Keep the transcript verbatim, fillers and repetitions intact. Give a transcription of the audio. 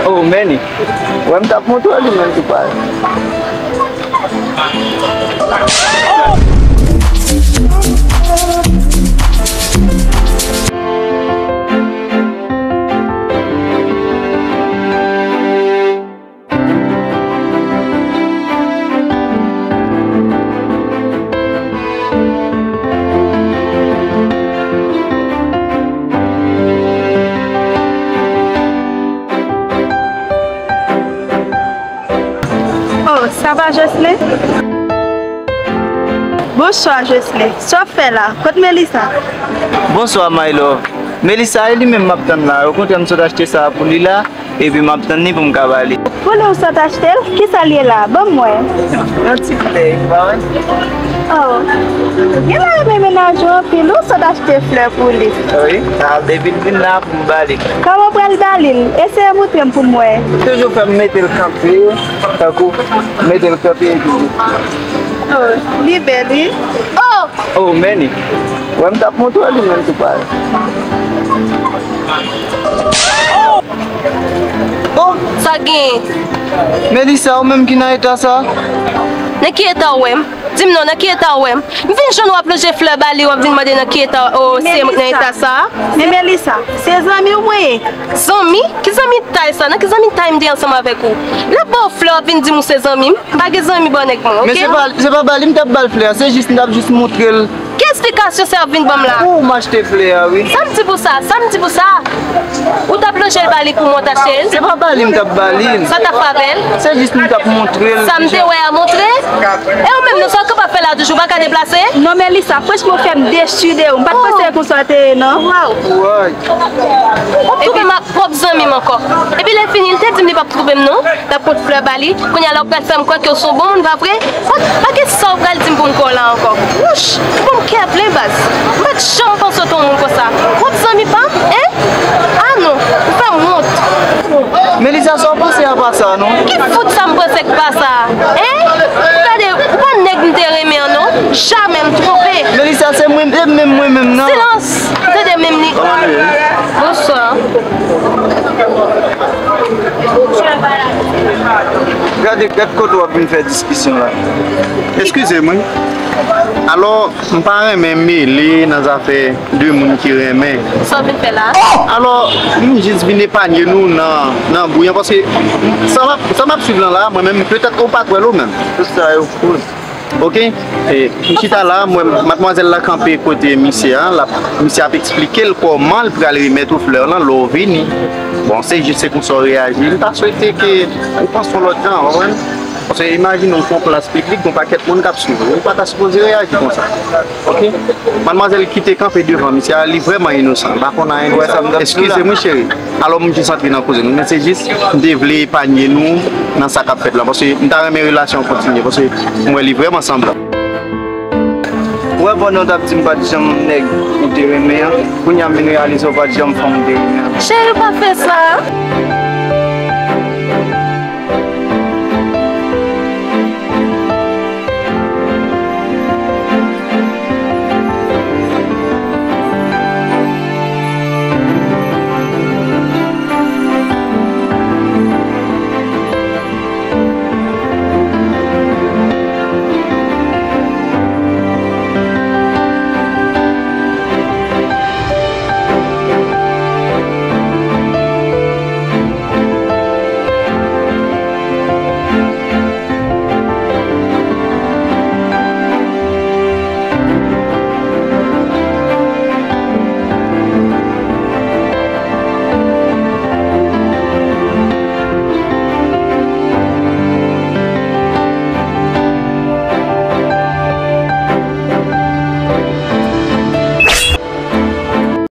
Oh, Manny. Wè m t ap montre w li menm tou pare. Oh, sa va, Jocelyn? Bonswa, Jocelyn. Sa w ap fè la? Kot Melissa? Bonswa, my love. Melissa, e li menm m ap tann la. Okontrè, m sot achte sa a pou li la, epi m ap tann li pou m ka ba li. Pou li w sot achte l? Kisa l ye la? Ban m wè. Yon ti flè, ou pa wè? Oh, ou genlè renmen mennaj ou anpil, ou sot achte flè pou li. Wi, sa depi l vin la pou m ba li. Kòman w pral ba li l? Eseye montre m pou m wè. Toujou fè m mete l kanpe, tankou mete l kanpe epi. Oh, li bèl, wi. Oh! Oh, Manny. Wè m t ap montre w li menm tou pare. Oh! Sa gen? Melissa, ou menm ki nan eta sa? Nan ki eta w wè m? Di m non, nan ki eta w wè m? M vin jwenn w ap lonje flè ba li, w ap vin mande nan ki eta, oh, se mwen ki nan eta sa? Men Melissa, se zanmi w mwen ye. Zanmi? Ki zanmi tay sa? Nan ki zanmi tay m te ansanm avèk ou? L ap ba w flè, w ap vin di m ou se zanmi m? M pa gen zanmi bò nèg mwen, oke? Men se pa, se pa ba li m t ap ba l flè a, se jis m t ap jis montre l. Ki esplikasyon sa w ap vin ban m la? Ou m achte flè a, wi. Sa m di pou sa? Sa m di pou sa? Ou t ap lonje l ba li pou mwen w t achte l? Se pa ba li m t ap ba li l. Sa w t ap fè avè l? Se jis m t ap montre l. Sa m te wè a montre? E ou menm, non, sa w kapab fè la toujou, w pa ka deplase? Non, Melissa, franchman, w fè m desi de ou. M pa t panse konsa w te ye, non. Waw. Ou ap twouve m ak pwòp zanmi m ankò. Epi lè fini, l te di m li p ap twouve m non. L ap pot flè ba li. Kounye a la, w pral fè m kwè ke w se yon bon moun, pa vre? Pa, pa gen sa w pral di m pou m kwè w la ankò. Wouch! Ou ban m kè plen, baz. M pa t janm panse w te yon moun konsa. Pwòp zanmi pa m, en? Ah non, ou fè m wont. Melissa, sa w panse apa sa, non? Ki fout sa m panse k pa sa? En? Gade, ou pa nèg m te renmen an, non. Jamè m twonpe. Melissa, se mwen, e menm mwen menm, non. Silans! Tande menm li. Kòman nou ye? Bonswa. Gade, gad kote w ap vin fè diskisyon la. Eskize m, wi. Alò, m pa renmen mele nan zafè de moun ki renmen. Sa w vin fè la? Alò, m jis vin epanye nou nan, nan bri an, paske sa m ap, sa m ap swiv lan la, mwen menm, petèt ou pa t wè l ou menm. Tout sa yo koz. Oke? E, m chita la, m wè madmwazèl la kanpe kote misye a, l ap, misye ap eksplike l kòman l pral remèt ou flè lan lè w vini. Bon, se jis se konsa w reyaji. M ta swete ke ou panse yon lòt jan, w konprann? Paske imajine w se yon plas piblik, gen yon pakèt moun k ap swiv ou. Ou pa ta sipoze reyaji konsa. Oke? Madmwazèl ki te kanpe devan misye a, li vrèman inosan. Li pa konn anyen de sa. Eskize m, wi, cheri. Alò, m jis antre nan koze nou. Men se jis, m te vle epanye nou nan sa k ap fèt la. Paske m ta renmen relasyon an kontinye. Paske m wè li vrèman sanble. Ou wè pandan w t ap di m pa t janm nèg ou te renmen an, kounye a m vin reyalize w pa t janm fanm ou te renmen an. Cheri, pa fè sa.